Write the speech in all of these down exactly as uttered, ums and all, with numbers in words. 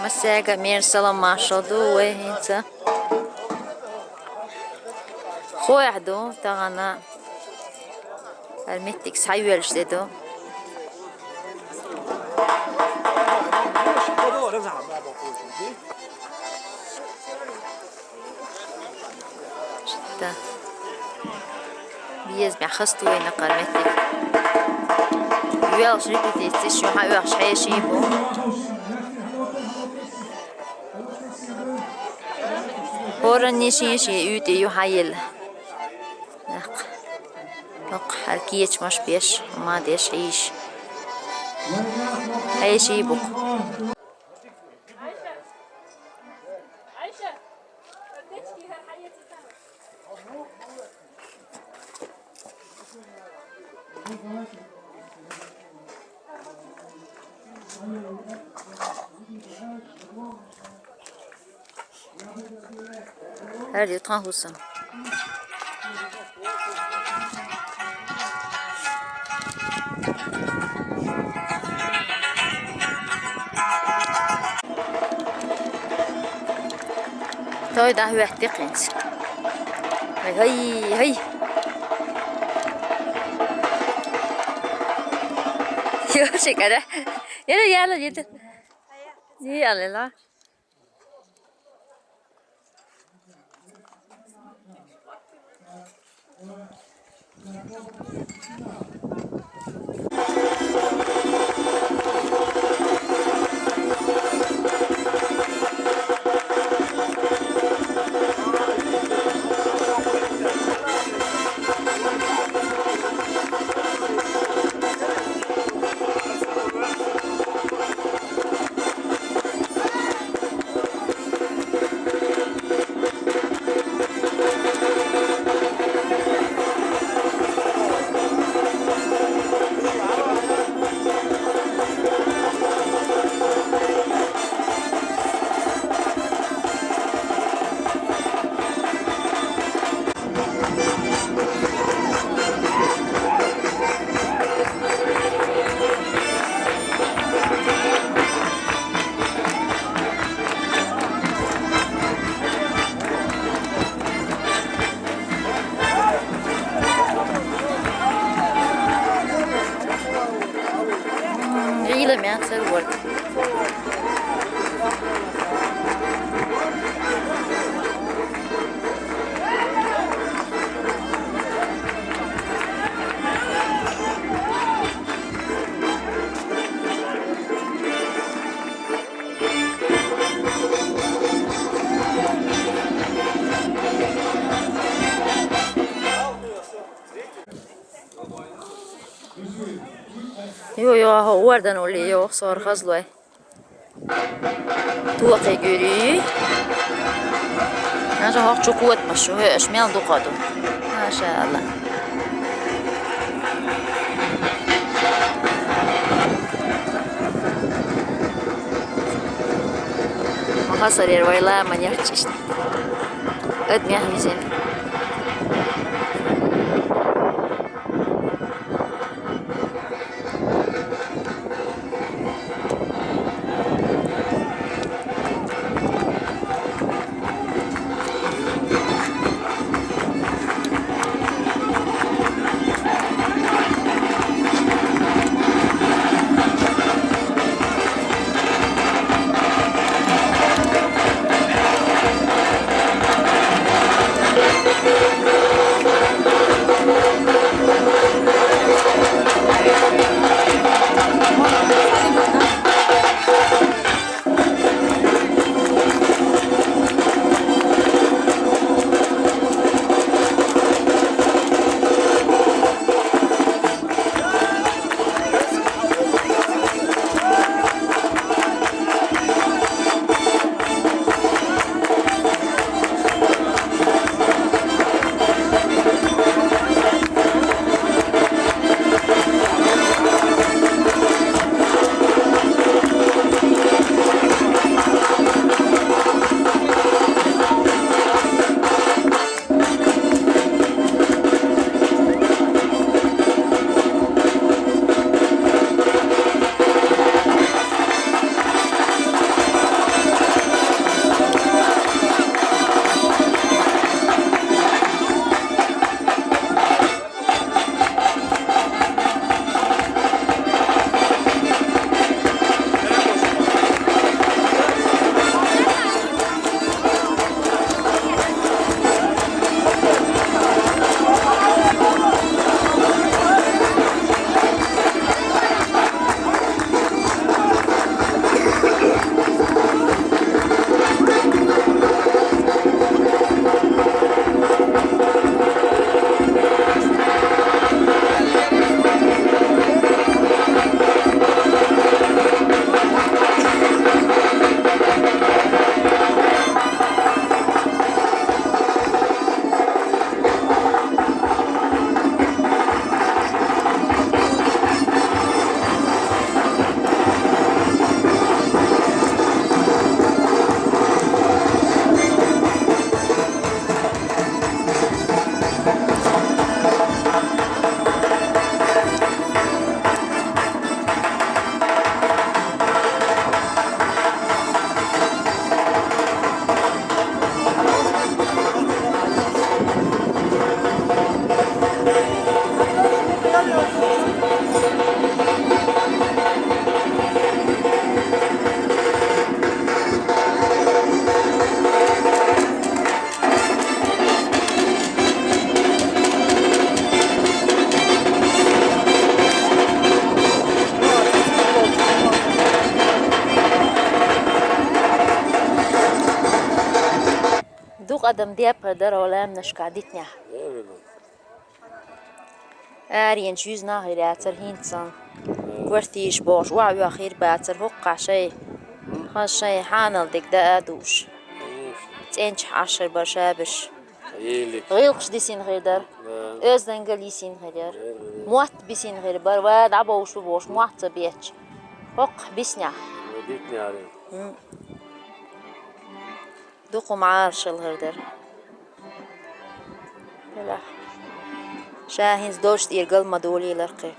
Массаьга мер салам маршал ду вай хӀинца. Хойх ду тахана. ХӀара меттиг схьайоьллаш де ду. Шта. Беза мя хасту вайна кхар меттиг. Йоьлхуш репетицеш, шу хьаоьхуш хьеший бу. ХӀоранна шен-шен уьйтӀе ю хьаелла. Нах. Нах, хӀара кечамаш беш, ма деш хьийш. Хьеший бу. ХӀара ю тхан хӀусам. Той дӀахӀоьттий хӀинца. Хай, хай, хай. Йо, шикара. Яра, яла, яла. Яла, яла. М, гӀийла меца ворд. Йо, йо, хӀо орден улли, йо, сор хазлой. Токхе гуьри. Аша хӀокху чу кхотамаш шу, хӀоьаш мел дукха ду. Машаалла. Ма хасарера вай ламан яхча иштта. Адамех вижина. Къадам деппар дара ола лаьмнашка дитнехь. Аренаш юьзна хир яцара хӀинца санна. Гортийша бохуш, охьа-оьххийра бацара, хӀокху шайн, хаза шайн хьанал дерг даа а дууш. ЦӀенчахь Ӏаш хир бара шаберш. ГӀиллакхаш дисина хир дара. Оьздангалла йисина хир яра. Мотт бисина хир бара, ва дӀабовш бу бохуш, мотт ца бетташ. ХӀокху биснехь. М. Дукха Ӏалашалла хир дара. Делахь. Ша хӀинца долчу тӀера гал ма долийла кхин.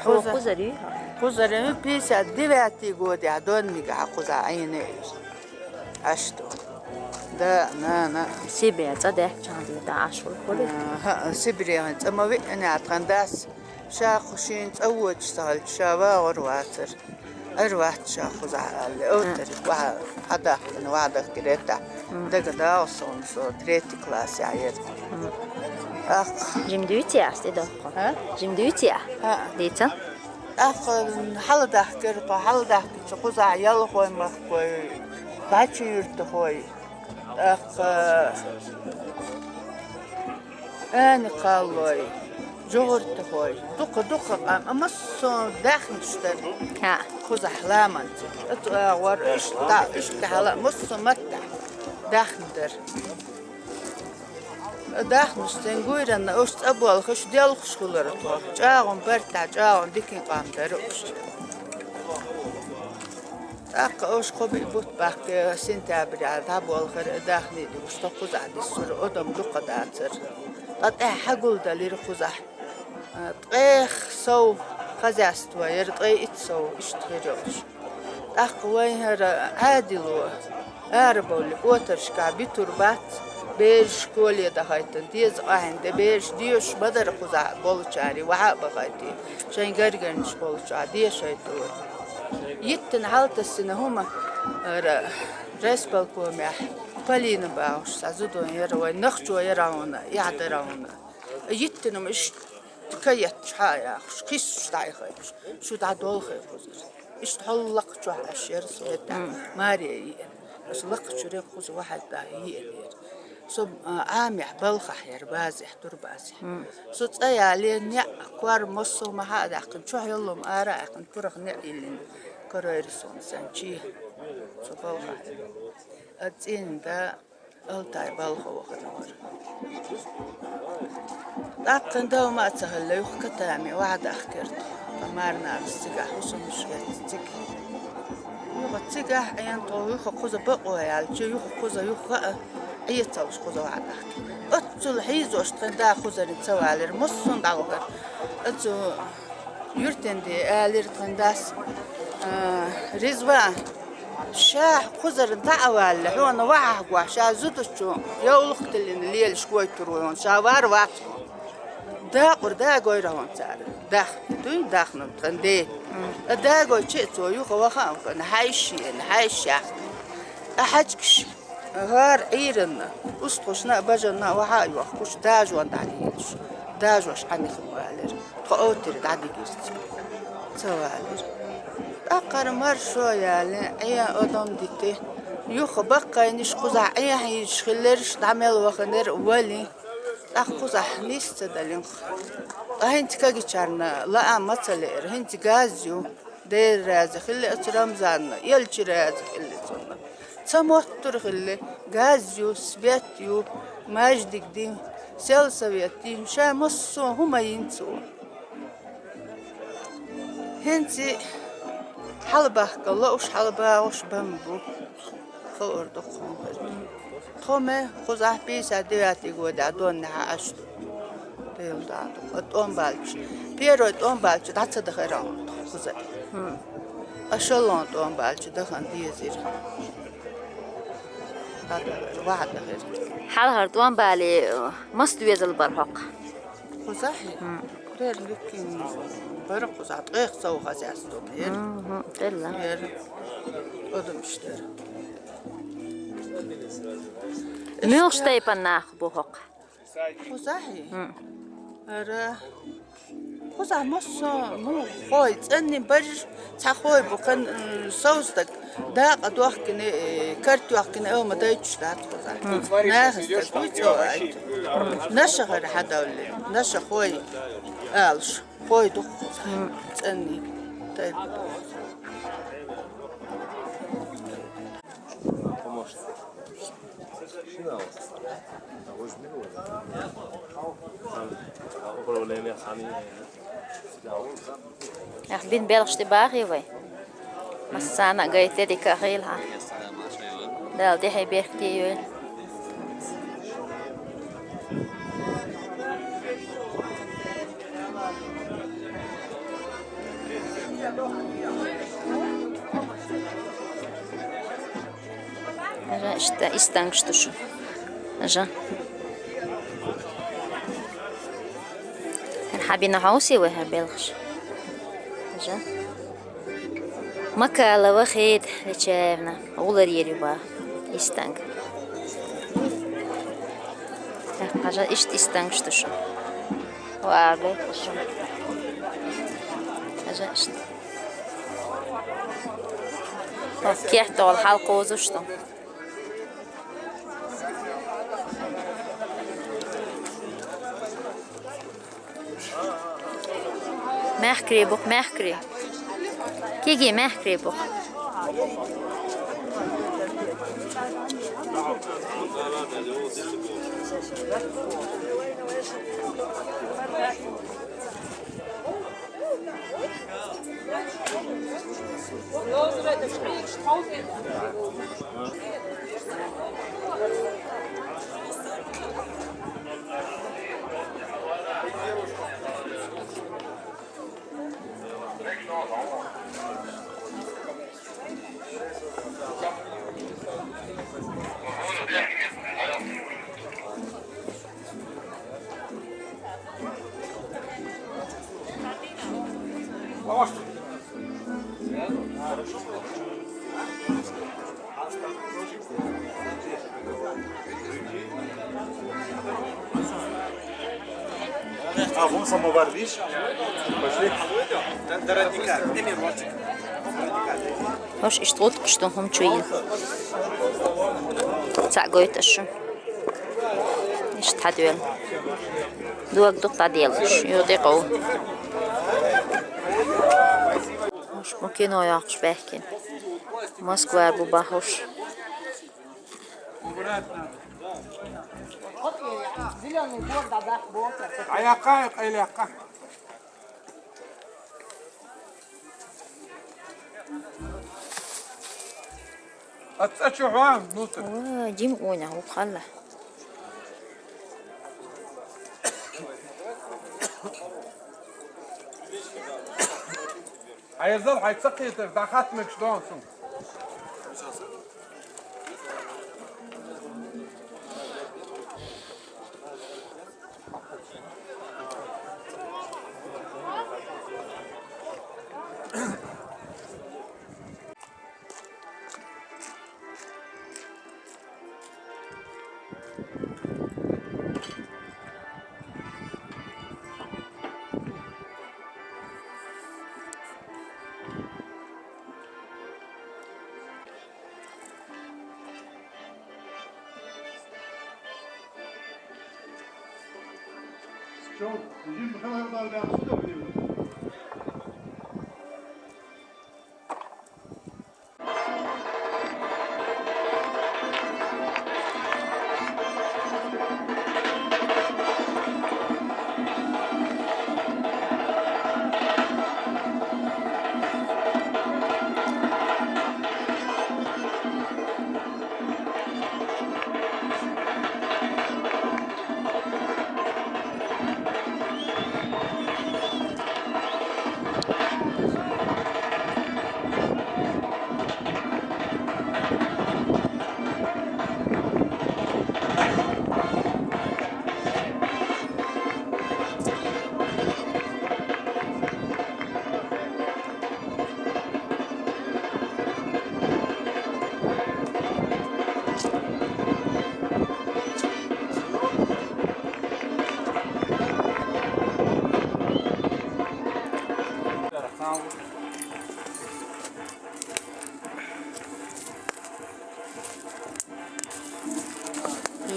Хьо кхузара ю? Кхузара ю, пятьдесят девятый годехь Дон мигахь кхузахь Ӏийна иза. Аш ду. Да, нана. Сибре цӀа даьхкича хьан дийр дан Ӏаш вара хуьлу? ХӀаъ, Сибре цӀа ма веана тхан дас. Ша кху шена цӀа вочу ца хилча, ша вагӀур вацара. Ара вац ша кхузахь аьлла, оцара ваха хьадахкина, ваха дахкира тӀехь. Дага дагӀу суна, со третий классехь яра. ТӀаккха. Жима дуьйций ас тӀедоккху? А? Жима дуьйций а? ХӀаъ. Дийца? ТӀаккха хьаладахкира тхо, хьаладахкича кхузахь ялхой махкой, бӀачу юьртахой. ТӀаккха Ани кхаллой, жугӀуртахой, дукха-дукха къам, а массо а даьхнаш дара. ХӀаъ. Кхузахь ламанца. Оцу агӀор иштта, иштта хьала, массо а маттахь даьхна дара. Даьхнаш цен гуйранна уьш цӀа болхуш, делхуш хуьлура тхо. ЧӀагӀун бартахь, чӀагӀун дикин къам дара уьш. ТӀаккха уьш кхо-биъ бутт баккхий, сентябрь дӀаболхура, даьхни дууш, тхо кхузахь диссура, адам дукха дацара. Ткъа тӀаьхьа хьагулдалира кхузахь. Ткъех сов хозяйство яра, ткъе итт сов иштта хир йолуш. ТӀаккха вайн хӀара Ӏадило арабовлу, отаршкахь битур бац, бераш школе дахайтина, деза къахьина де, бераш дешаш ма дара кхузахь болчаьрий, ваха а бахайтий, шайн гаргарнаш болчохь дешайта вара. Йиттина хьалтассина хӀума, ара, райисполкомехь Полина бохуш цхьа зудо яра, вайн нохчо яра хьуна, эхь дара хьуна. Йиттина хӀума иштта каетташ хьа а яхуш, кхиссуш дӀаихайтуш, шу дӀадолхий кхузара. Иштта хьаллакха чохь аш яра со хӀетта, Мария йиъна. Аса лакха чуьра кхуза вахьайтта йиъна яра. Со, а, Ӏамехь балхахь яра, базехь, турбазехь. Со цӀа яле, неӀ, кор, массо а ма хьа а даьккхина, чохь йоллум ара а аьккхина, пурах неӀ йиллина, карайра суна сан чи. Со балхахь. А цӀийнан да Алтай балха вахана вара. ТӀаккха дов ма а ца хилла, юха Катаме ваха дахкира тхо. Ткъа марнарас цигахь хӀусамаш хетта цига. Юха цигахь Ӏен тхо, юха кхуза бакъо яьлча, юха кхуза, юха а Ӏецалш кхуза ваха дахкира. Оццул хьийзош тхан да кхузарна ца валира, массо а дӀавахара. Оцу Юьртан де алира тхан дас, а, Ризван, ша кхузара дӀа а валла, хьуна вахьахь гохь, ша зудачу йовлакх тиллина лелаш гойтур ву хьуна, ша вар вац хьуна. Дакъур дагойра хьуна цара. Дахна дуй, дахна тхан де. А дагой чи а цо юха ваха а хьуна, хьайши, хьайши яхна. А хьаьжкаш. ХӀара Ӏийранна, устхушна а, бажанна а ваха а йохкуш, дажон дӀадийраш. Дажош Ӏанихма валар. Тхо овтир дӀадигирца. Ца валар. ТӀаккхара маршо яьлла, Ӏен одам дити. Юха баккхайниш кхузахь Ӏен хьийзаш хилларш дӀа мел ваханар вали. ТӀаккха кхузахь нийсса ца далинх. Ткъа хӀинца кагичарна лаа ма ца леара, хӀинца газ ю. Дера раьза хилла оцу Рамзанна, элча раьза хилла цунна. Ца моттур хилла, газ ю, свет ю, маьждиг ди, сельсовет ди, ша массо а хӀума йин цо. ХӀинца хьалабахка лоуш, хьалабагӀуш бан бу. Ховар ду кхунхар. Тхо ме кхузахь пятьдесят девятый годехь доннехьа Ӏаш ду. Дела дада. Тхо тӀом балча. Первый тӀом балча дӀа ца дахара хьуна тхо кхуза. Эшелон тӀом балча дахана дезира. ДӀадахара, ваха дахара. Хьалхара тӀом бале, мас доьзал бар хьокха? Кхузахь? Хм. Рер луьккин бара кхузахь, ткъех сов хозяйство бера. Мгм, тӀелла. Бера. Одамаш дара. Муьлхачу тайпана нах бу хӀокху? Кхузахь? М. Ара. Кхузахь массо а, ну, хой, цӀанни бариш, цхьа хой бу, хан, м, совстаг, дакъа дохкина, э, карт йохкина, ма дайтуш дац кхузахь. М. Наха стаг, вуй цо аьлча. Наша хара хьадовлли, наша хой алуш. Хой ду кхузахь. М. ЦӀанни. Тайпа. Ах, бин белхаш тӀе бахий вай? Массарна а гайта дика хилла хьан. Дала тӀехье беркате йойла. Ара иштта истангаш ду шу. Ажа. Хьан бина хьовсий вай хӀара белхаш? Ажа. Макалова Хеда Лечаевна, гӀулар ери ва истанг. Хьажа, иштта истанг шу шу. Ва гой шу. Хьажа, иштта. Кехтол хьал козуш ду. Мехкри бух, мехкри. Киги мехкри бух. А, вон самовар, видишь? Пошли. До, до родника. Хош, иштта гӀутакхаш ду хӀума чу йина. Цхьаъ гойту аш шу. Иштта хьадоьлла. Дог дукха дӀаделаш. Йо, тӀекъов. Хош, ма кино йоккхуш баьхкина. Москвара бу бахуш. ДӀаяккха, къайлаяккха. Ат цӀа чу хьо, внутрь. Ой, Дим, Оня, ухалла. Хьайзал, хьай ца кхетар, дӀахатта мегаш дон сун.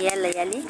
يلا يلي.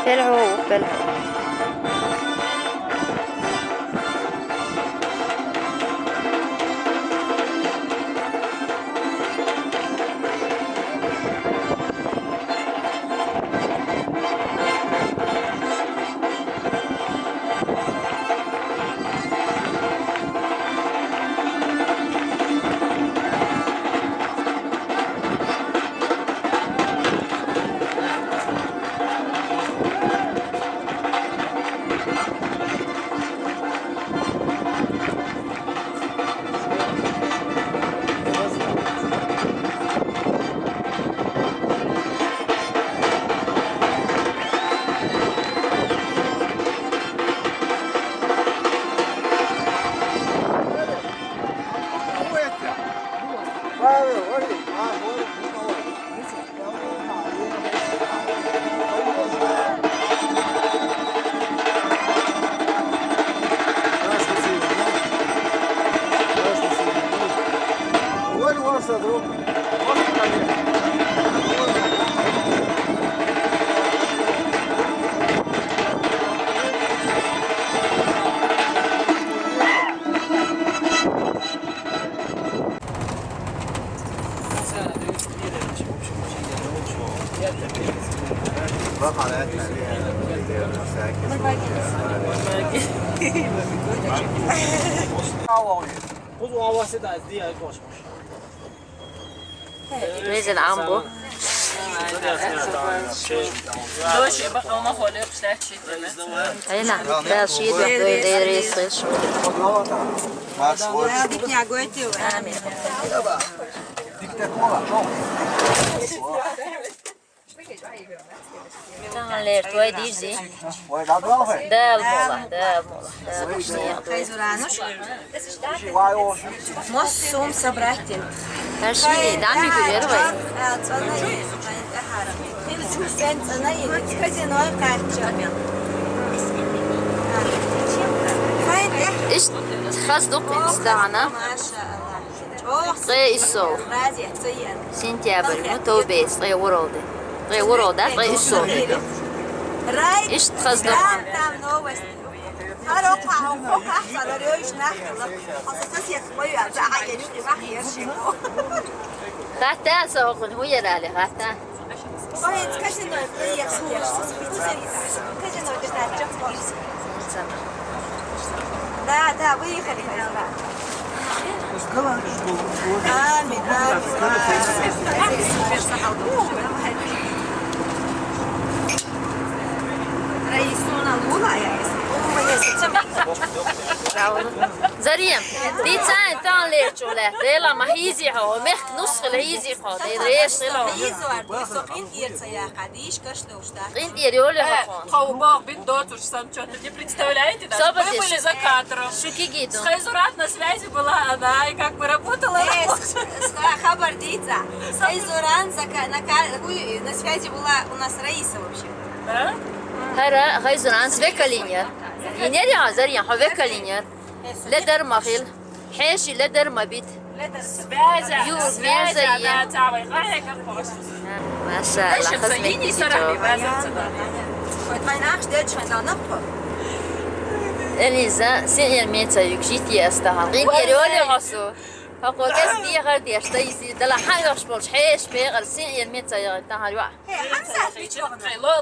بلعوا، بلعوا. Везен амбу. Айна, да, шиит лахтой дерес. Амин. Тан лер, твой дизи. Дал мола, дал мола, дал мола. Массум собрать. Ҳар ши дами гуер вай. Иш хаз духин стана. Машаалла. Ткъе исол. Сентябрь, ну, товбе, ткъе уралди. Ткъе уралда, ткъе исол. Иш тхаз дохан. Хатта сохун, хуярали, хатта. Ой, скажи, ну, приехал. Скажи, ну, ты так, чё хочешь? Сама. Да, да, выехали, Хайзуран. Амин, амин. Зарем, ди цӀайн тӀа лечу лаьтта, дела ма хьийзи хьо, мехк нусхал хьийзи хьо, дела реш хила. Хьийзор, ди со къинтӀера ца яьккха, дийш каш довш да. КъинтӀера йоле хьо. Тхо бах бит доцуш сан чё-то не представляете, да? Собар. Мы были за кадром. Шуки гидо. С Хайзурат на связи была она, и как бы работала. Э, с- с- хабар дица. Хайзуран за ка- на ка- уй, на связи была у нас Раиса вообще. Да? ХӀара Хайзуран векалинер. Инер я Зарем, хьо векалинер. Ледар ма хил. Хьеши ледар ма бит. Связь, ю, связь, связь, да, я. Машалла, хазмет. Элиза, сиъер меца юг жити астахал. Гин ери оли хасу. Хакъо кас дихар деш, да изи, дала хьан йохш болш, хьеш бегар, сиъер меца йогар, тахар ва.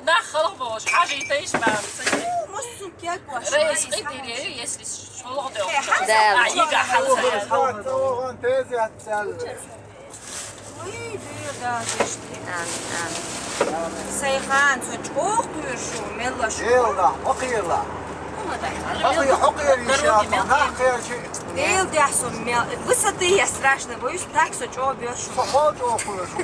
Нах халах болш, хажи тайш бам. Мусун кек ваш. Рейс къидире, если шолгъ де. Да. А, ига халах. Ой, дер да, дешди. Амин, амин. Сайхан, со чӀоагӀа кхоьруш ву, мелла шу. Хьокхийла, хьокхийла. Хьокхий, хьокхийла йиш яц, нах кхерчи. Дел дехь со мел, высоты я страшно боюсь, так со чӀоагӀа боьршу. Со хьо чӀоагӀа кхоьруш ву.